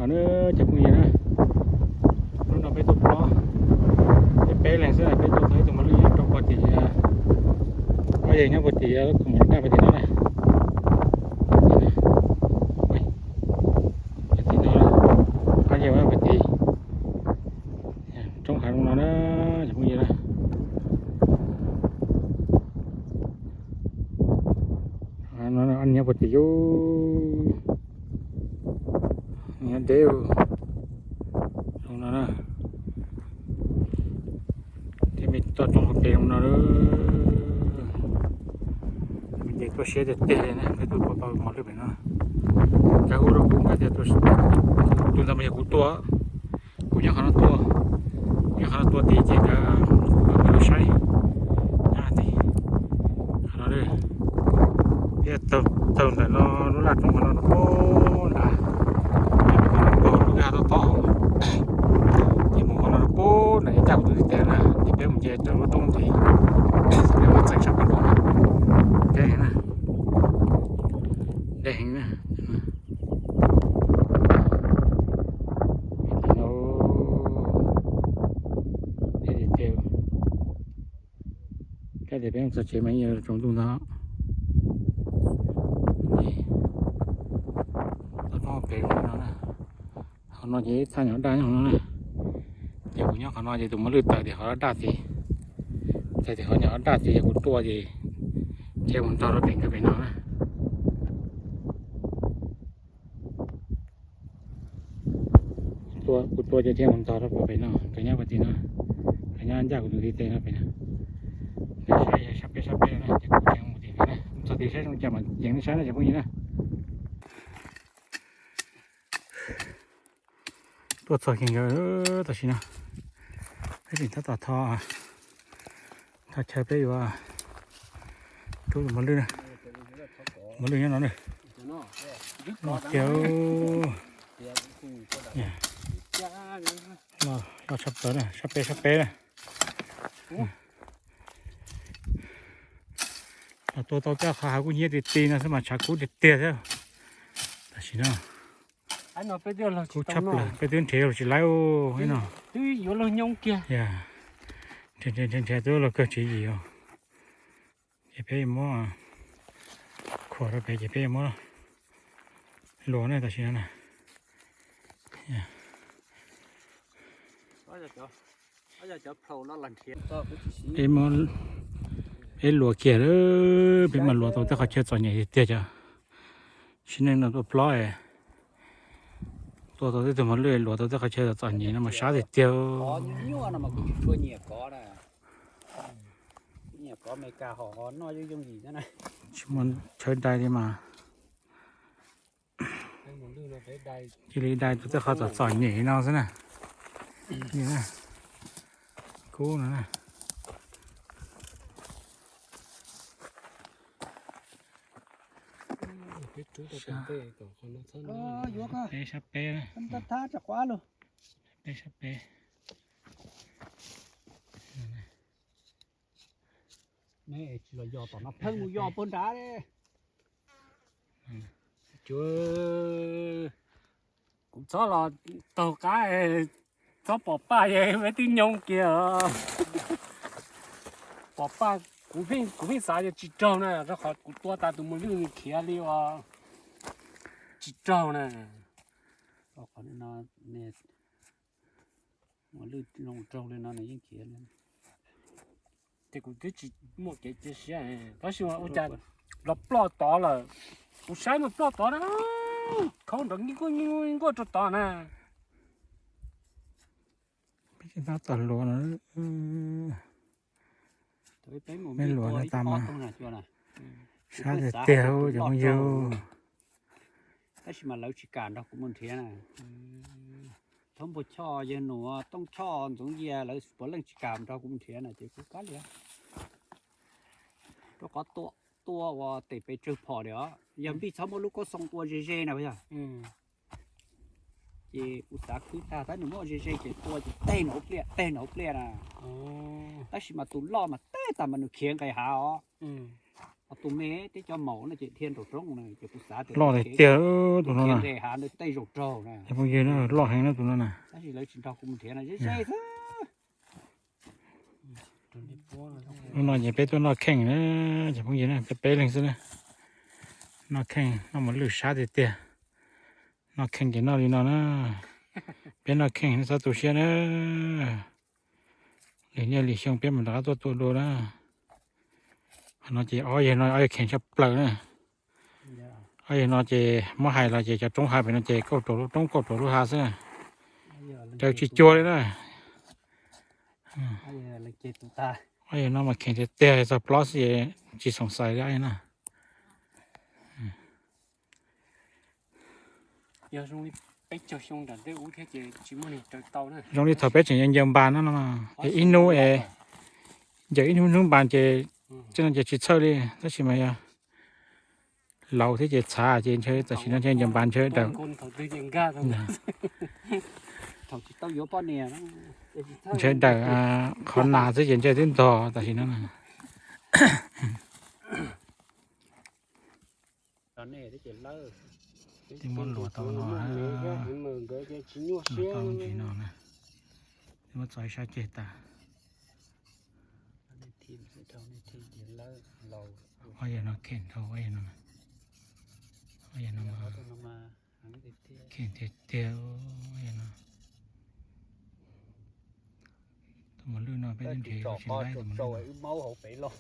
Na, cov phooj ywg na, hnub no peb tuaj plob, peb peb leeg xwb, peb tuaj txog ib tug mos lwj nyob rau puag tim, ob yawg nyob puag tim, kuv mus daj puag tim no na. Puag tim no, ob yawg puag tim roob hav no na, cov phooj ywg na. Nyob puag tim yus, nyob deb zoo no na. Thiab me toj roob hauv pes zoo no, ces tuaj siab tiag tiag li na, peb tuaj plob tau mos lwj pem no. Nkawd hu rau kuv nkawd tias tus ntawd mas yog kuv tua, kuv nyob qhov no tua, nyob qhov no tua tid ces nkawd mus saib nyob tid. Qhov no thiab, taug ntawm no lub laj roob qhov no rau pem nrad, ces mus qhov no rau pem, ces mus qhov no rau pem nrad, ncaj kuv tus ntiv tes na, ces peb mus nce raws lub roob ntawd, peb mus txeem sab pem no. Deb heev na, deb heev na. Kab tias peb txog tsev mas yeej yuav tsaus ntuj ntag. Toj roob pem no na, qhov no ces ib txhab nyom daj nyob qhov no na. Ces kuv nyob qhov no ces tus mos lwj tawm tim qhov daj tid, tawm tim qhov nyom daj tid, yog kuv tua ces ntshe mus nrog rau pem nkawd pem no na. Kuv tua ces thiaj mus ntog rau puag pem no, nkawd nyob puag tim no, nkawd nyob ncaj kuv tus ntiv tes no pem no. Nkawd saib sab peb sab peb no na, ces kuv tseem mus tim no na, txog tim saib zoo cas mas ceev nej saib na cov phooj ywg na. Tuaj txog kiag nkawd tam sim no, peb tseem tab tom tho, tho chaw peb yuav rub tus mos lwj, mos lwj nyob no na. Loj tiag, loj tshaj plaws na, sab peb sab peb na. Los tua tau tej qhov hav kub hnyiab ti ti no xwb mas tshav kub tiag tiag thiab. Tam sim no kub tshaj plaws, peb twb nrhiav los tsis laib no. Nrhiav nrhiav twb los kawg tswv yim os. Ces peb yuav muab khuam rau pem ces peb yuav muab luas na tam sim no na. Peb, peb luas kiag lawm, peb mam luas tau tej qhov chaw txom nyem tiag tiag cov. Sim neej no tuaj plob, tua tau tej tug mos lwj luas tau tej qhov chaw txom nyem no mas sab tiag tiag. Tsis muaj chaw dai li mas cia li dai tau tej qhov txom txom nyem no xwb na. Kub no na. Peb sab peb na. Peb sab peb. Tsis los yos tom no pheej mus yos puag nrad. Kuv txhob los taug qab, txhob pom paj es peb twb nyoo kiag. Pom paj, kuv pheej xav tias tsis raug na, rau qhov kuv tua tas tus mos lwj nws khiav li os. Tsis raug na. Mos lwj zoo raug li no nws yeej khiav li. Ces kuv twb tsis muaj kev cia siab, tab sis mas ua cas los ploj tod lawm. Kuv saib mas ploj tod na, khaub nrov nkuaj nkuaj rau tod na. Peb tseem tab tom luas no, peb luas no tas mas sab tiag tiag cov phooj ywg. Tab sis mas lawv tsis kam nrog kuv mus nrhiav na. Thaub Npua Choj, Yawg Nus, Tooj Choj, Ntxoov Yias lawv puav leej tsis kam nrog kuv mus nrhiav na ces kuv kav liam. Rau qhov tua ua tes pes tsawg phom li os, yog npij txhob muab lub kaub xoo ua ze ze na yog. Ces kuv xav khwv tag tab nws muab ua ze ze ces tua ces teg nws hauv pliaj teg nws hauv pliaj na. Tab sis mas tus loj mas teb tag mas nws khiav nqis hav os. Tus me teb cov maum no ces dhia nraum roob na ces kuv xav tias loj tiag tiag tus no na. Nres hav ntawd tej zaum raug na. Phooj ywg na, loj heev na tus no na. Tab sis lawv tsis nrog kuv mus nrhiav no, ze ze xwb. Hnub no ces peb tuaj noj kheej na, cov phooj ywg na, peb peb leeg xwb na. Noj kheej, noj mos lwj sab tiag tiag. Noj kheej ces noj li no na. Peb noj kheej nej txhob tu siab na. Lwm niaj lwm xyoo peb mam rov qab tuaj tua dua na. Qhov no ces ob yawg no ob yawg kheev tshaj plaws na. Ob yawg no ces muab hais los ces cov roob hav pem no ces kauj ruam lub roob kauj ruam lub hav xwb na. Raws tsis cuag li na. Ob yawg no mas kheev tiag tiag, txog plob xwb ces tsis xoom xais li na. Zoo li thaum peb tseem ncaws ncaws npas no, es ib hnub es ncaws ib hnub hnub npas ces tej no ces tsis txhawj li, tab sis mas yog laus thiab ces txhav ces ntshe tam sim no ntshe ncaws npas ntshe daws, ntshe daws qhov nas xwb ces ntshe twb ntog tam sim no. Twb muab luas tau no, luas tau ntsis no na, twb muab txo ib sab ceg tas. Ob yawg no kheej dhau, ob yawg no, ob yawg no kheej tiag tiag, ob yawg no. Tus mos lwj no peb twb nrhiav tsis laib tus mos lwj no.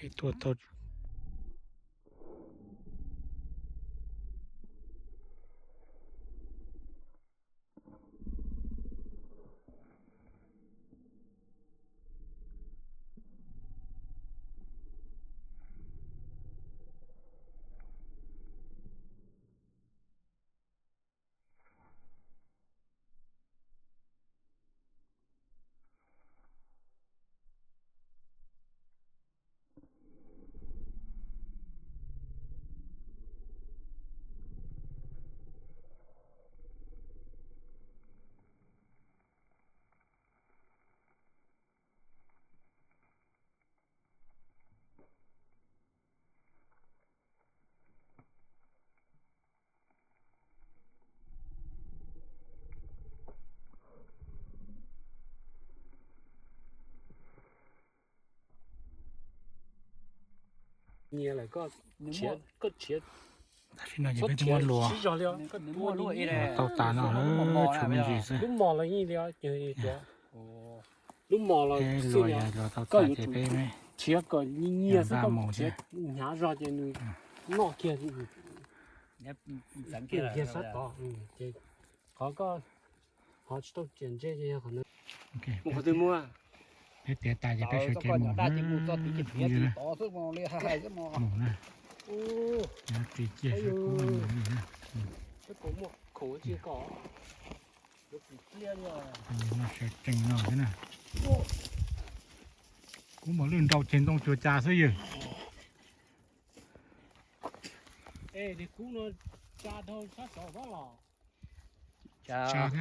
Peb tuaj tau. Nyias lawm koj, koj tshiav. Tam sim no ces peb twb muab luas tau tas no, tshuav me ntsis xwb. Lub mos los yeej li, lub mos los xwb, luas yog luas tau tas ces peb tshiav kom nyias xwb, koj tshiav hnyav zog ces nws noj kiag, kiag sab tod ces qhov koj ho tsis tau tsiam ntse ces yog qhov no. Mus qhov twg mus? Peb tiav tas ces peb sawv kev mus na. Mus na. Ris ciaj sab kub li na. Sawv tsees no xwb na. Kub mos lwj nrau ceg ntoo cuag cas xwb yawg. Kub no tsa dhau sab saud los? Tsa thiab.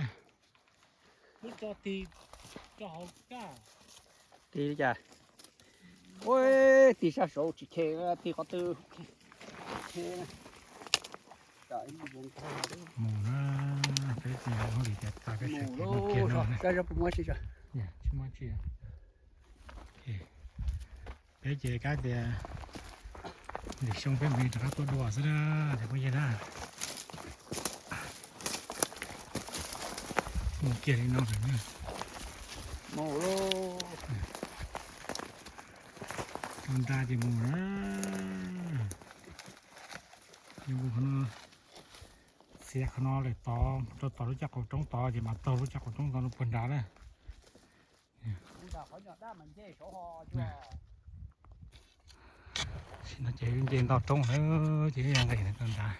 Muab tso tig rau hauv kaj. Tig li cas? Ua tig sab saud tsis khe, tig qhov twg. Mus na, peb tig hauj lwm tiav tas peb sawv kev mus kiag no. Tsis muaj tsi. Peb ces kav tias lwm xyoo peb mam li rov qab tuaj dua xwb na, cov phooj ywg na. Mus kiag li no lawm na. Tau nra ces mus na. Yog mus qhov no, txiav qhov no lawm tod rau tom lub caj qaum roob tod ces mam taug lub caj qaum roob tod no puag nrad na. Sim no ces nce nto roob lawm ces yog nqis tau nrad.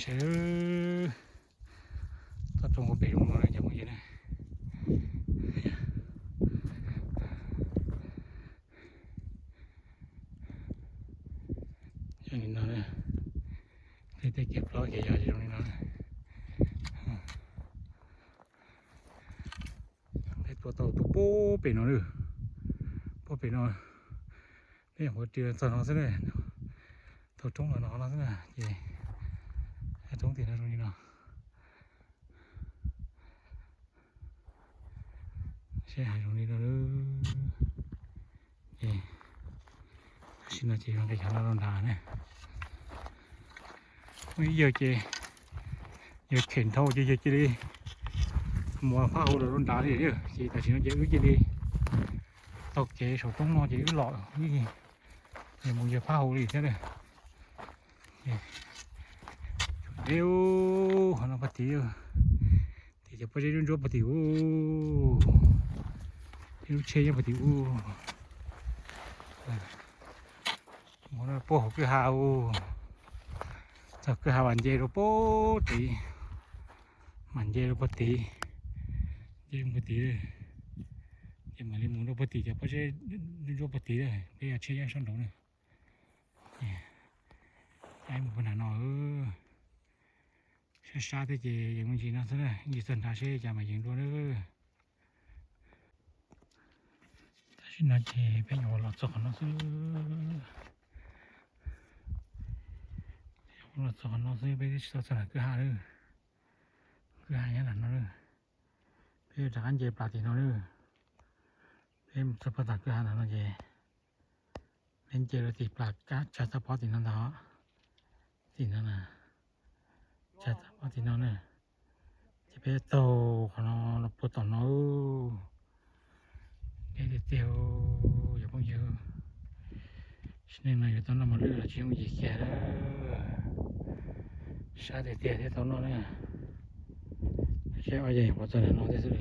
Tsheb toj roob hauv pem zoo no cov phooj ywg na. Yog li no, tej kev plob kev yog zoo li no. Peb tuaj tau tuaj puag pem no lawm, puag pem no, peb nyuam qhuav ris txog no xwb na, tau roob los no no xwb na ces roob tim no zoo li no. Seb hais zoo li no, ces tam sim no ces yuav nqis chaw no rau nrad na. Muaj ib yawg ces yawg khem dhau ces yawg cia li mus phab hauv lawm rau nrad li. Ces tam sim no ces wb cia li taug kev saum roob no ces wb los, wb mus yawg phab hauv li thiab na. Deb ub, qhov no puag tim, tim cov pob zeb ntsuab ntsuab puag tim ub, ib lub tsheb nyob puag tim ub. Mus puag hauv kwj ha ub, txog kwj ha mam nce rau puag tid, mam nce rau puag tid, nce puag tid, ces mam li mus rau puag tim cov pob zeb ntsuab puag tid, peb yog tsheb nyob sab nraud na. Mus puag nram no, sab sab thiab ces yeej me ntsis no xwb na, ib ntsis txog nrad seb cas mas yeej dua na. Tam sim no ces peb nyuam qhuav los txog qhov no xwb. Los txog qhov no xwb peb twb tsis tau txog nram kwj ha lawm. Kwj ha nyob nram no lawm. Peb yuav rov qab nce plas tim no lawm. Peb mus txog puag tom kwj ha nram no ces peb nce rau tim plas kab tsawv txoj pob tim no ntag. Tim no na, tsawv txoj pob tim no na. Ces peb taug qhov no los puag tom no. Deb tiag tiag, yog phooj ywg, sim neej no yuav tau noj mos lwj los tsis yooj yim kiag. Sab tiag tiag thiab tau noj na. Seb ob yam yuav puas txog nram no thiab xwb.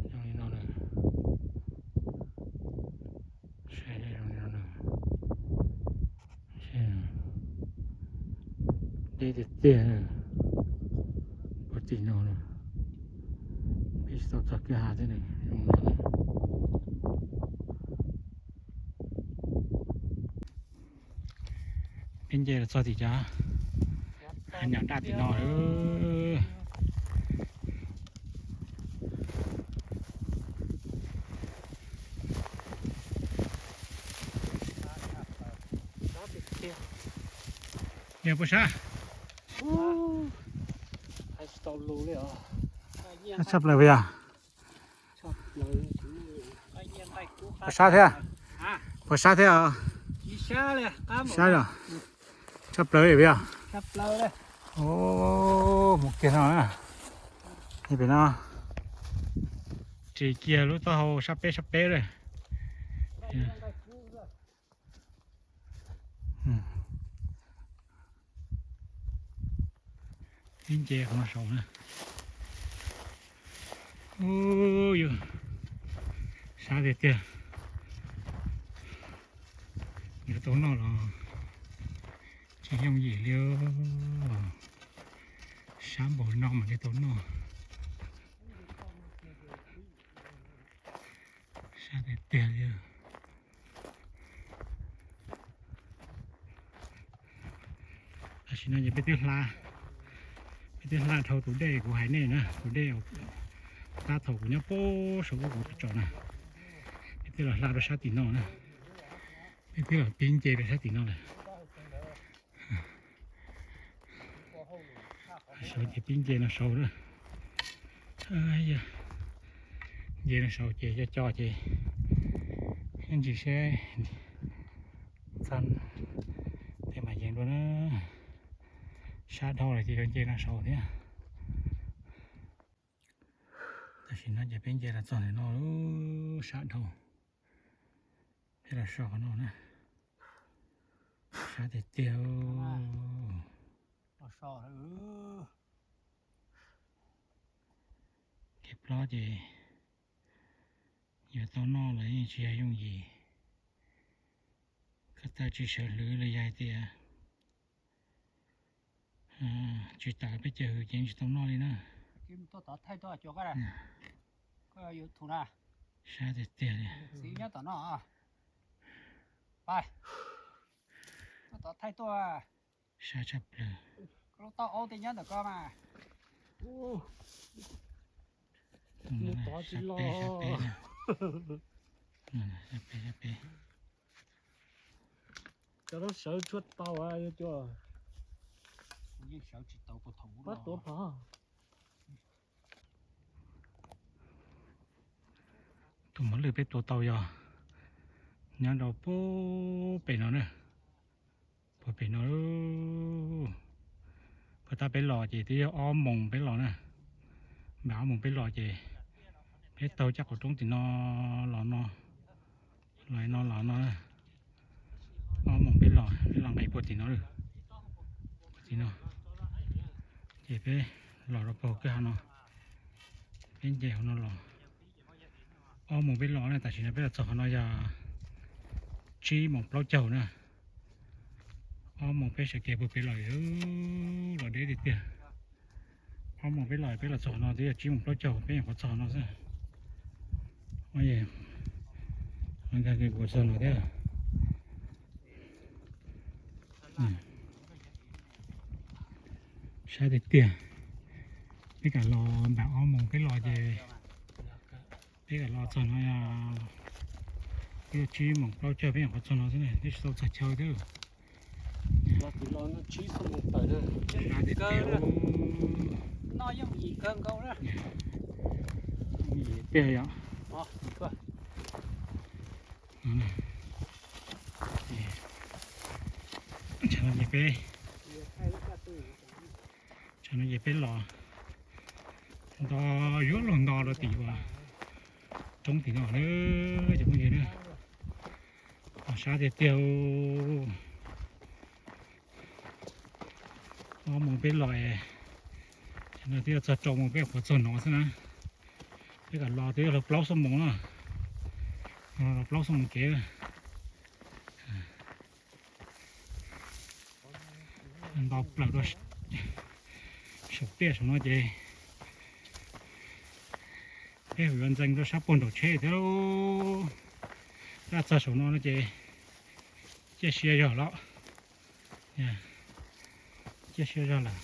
Zoo li no na. Zoo li no na. Deb tiag tiag. Puag tim no na. Peb tsis tau txog kwj ha thiab na, zoo no na. Peb nce los txog tim cov hav nyom daj tim no lawm. Yog puas sab? Tshaj plaws puas yog? Puas sab thiab? Puas sab thiab? Sab os. Tshaj plaws li puas yog? Mus kiag no na. Pem no ris kiag lub taub hau sab peb sab peb lawm. Ib nce qhov no saud na. Ub, yus sab tiag tiag. Yuav tau noj los tsis yooj yim li. Sab npaum no mas li tau noj. Sab tiag tiag li. Tam sim no ces peb twb hla, peb twb hla dhau tus dej kuv hais nej na, tus dej hla thaum kuv nyob puag saum ub kuv tso na. Peb twb los hla rau sab tim no na, peb twb los pib nce rau sab tim no lawm. Saud ces pib nce no saud na. Nce no saud ces co co ces ib ntsis seb txog tej mas yeej dua na. Sab dhau lawm ces yuav nce no saud thiab. Tam sim no ces peb nce los txog ntawm no, sab dhau. Peb los so qhov no na. Sab tiag tiag. Kev plob ces yuav tau noj los yeej tsis yog yooj yim. Koj tau tsis sawv hlwv los yog hais tias Tsis tas peb caug ces tsis tau noj li na. Sab tiag tiag li. Sab tshaj plaws. Sab pem, sab pem. Cov no sawv tshuaj tau. Pab tuav pov. Tus mos lwj peb tua tau yog nyob rau puag pem no na. Puag pem no, puag ta peb los ces twb yog ob moos peb los na. Npam ob moos peb los ces peb taug caj qaum roob tim no los no, los no los no, ob moos peb los, peb los nqes puag tim no, puag tim no. Ces peb los rau puag kwj ha no, peb nce hauv no los. Ob moos peb los na, tam sim no peb los txog qhov no yog tsib moos plaub caug na. Ob moos peb sawv kev puag pem los, los deb tiag tiag. Ob moos peb los, peb los txog qhov no twb yog tsib moos plaub caug, peb nyuam qhuav txog no xwb. Nkag kuv txog no thiab. Sab tiag tiag. Peb kam los npam ob moos peb los ces peb kam los txog no yog, peb yog tsib moos plaub caug peb nyuam qhuav txog no xwb, twb tsis tau txog chaw thiab. Sab tiag tiag. Tiag yom. Tsam no ces peb, tsam no ces peb los nto, yuav luag nto rau tim uas roob tim no na, cov phooj ywg na. Sab tiag tiag. Ob moos peb los, tsam no twb yog txog rau moos peb nyuam qhuav txog no xwb na. Peb kam los twb yog plaub xuab moos na, los plaub xuab moos kev. Nto plaws rau saum tiaj saum no ces peb yuav ntxeev rau sab puag nraum tsheb thiab lauj. Tab txog saum no no ces ciaj sia zog lawm. Ciaj sia zog lawm.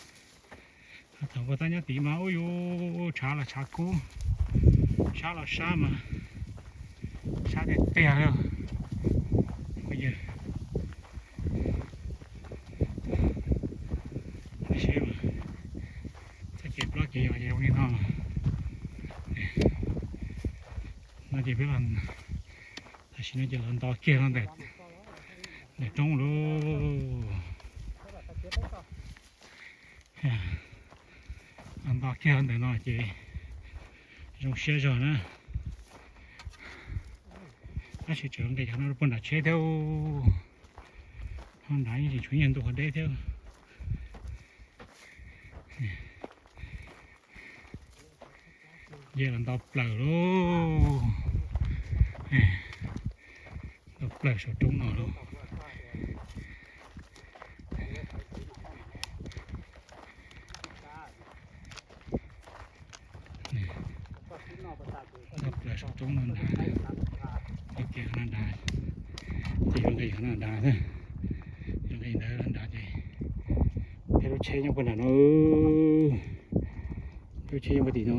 Thaum ua tab nyob tid mas ub yuv, tshav los tshav kub, sab los sab mas sab tiag tiag li. Phooj ywg, seb mas txoj kev plob kev yos ces zoo li no. No ces peb, tam sim no ces los nto kiag no ntawm roob lauj. Los nto kiag ntawm no ces zoo siab zog na. Tab sis tseem nqis cov no rau puag nram tsheb thiab. Ho nrad yeej tseem tshuav nyuag ntu qhov deb thiab. Ces los nto plaws lauj. Nto plaws saum roob no lauj. Nto plaws saum roob no nrad. Nto kiag no nrad. Ces yuav nqis no nrad, yuav nqis ntawd nrad ces peb lub tsheb nyob puag nram no. Peb lub tsheb nyob puag tim no.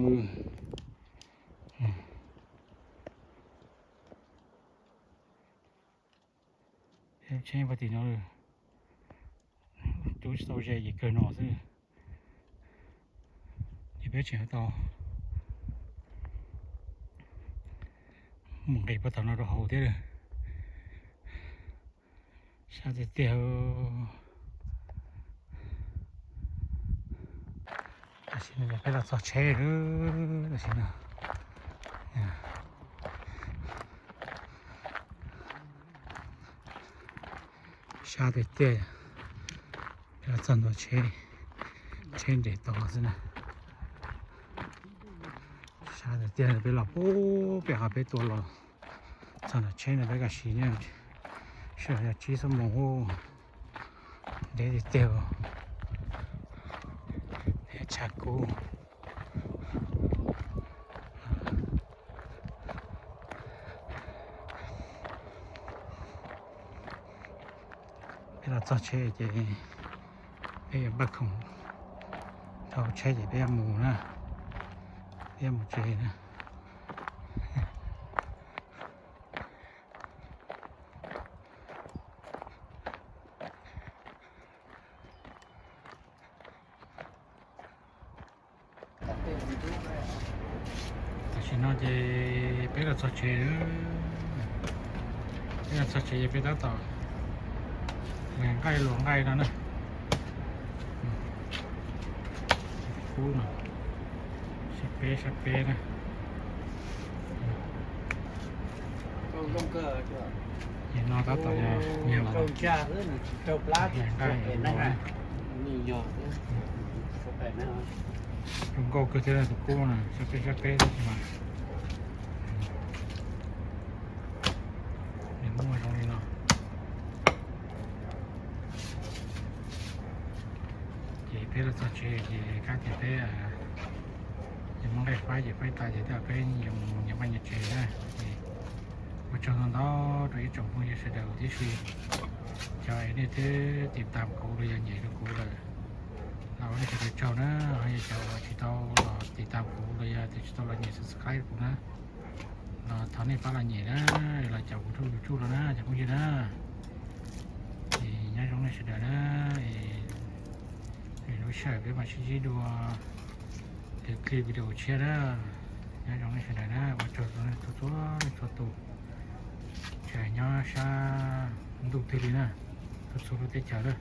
Peb lub tsheb nyob puag tim no. Cub tsis tau ze ces kawg no xwb. Ces peb tseem tau mus nqis puag tom no rau hauv thiab. Sab tiag tiag. Tam sim no peb los txog tsheb lawm, tam sim no. Sab tiag tiag. Peb los txog ntua tsheb, tsheb nres tod xwb na. Sab tiag tiag, peb los puag pem qhov peb tua los txog nram tsheb no peb kam siv, sij hawm yog tsib xuab moos, deb tiag tiag. Cas kub. Peb los txog tsheb ces peb yuav npaj khoom dhau tsheb ces peb yuav mus na, peb yuav mus tsev na. Tam sim no ces peb los txog tsev, peb los txog tsev ces peb tab tom nqaij luas nqaij no na. Kub no, sab peb sab peb na. Nim no tab tom yog nqaij luas nqaij no. Zoo nkauj kawg thiab tus kub no, sab peb sab peb tab sis mas nws muaj zoo li no. Ces peb los txog tsev ces kab tias peb yuav muab nqaij faib ces faib tas ces peb yuav mus nyias npaj nyias tsev na. Ces ua tsaug ntau ntau rau ib tsoom phooj ywg sawv daws tib si, cov nej twb tiv tam kuv los yog nyem rau kuv lawm, los ua nej sawv daws tsaug na. Ho yog cov uas tsis tau los tiv tam kuv los yog tias tsis tau los nyem subscribe kuv na, los thov nej pab los nyem na, los caum kuv tshooj YouTube los na cov phooj ywg na. Es nyob zoo nej sawv daws na, es lub sij hawm peb mam sib ntsib dua lwm clip video tshiab na. Nyob zoo nej sawv daws na, ua tsaug txhua leej txhua tus, tsis hais nyob sab ntuj twg li na, txhua txhua lub teb chaws na.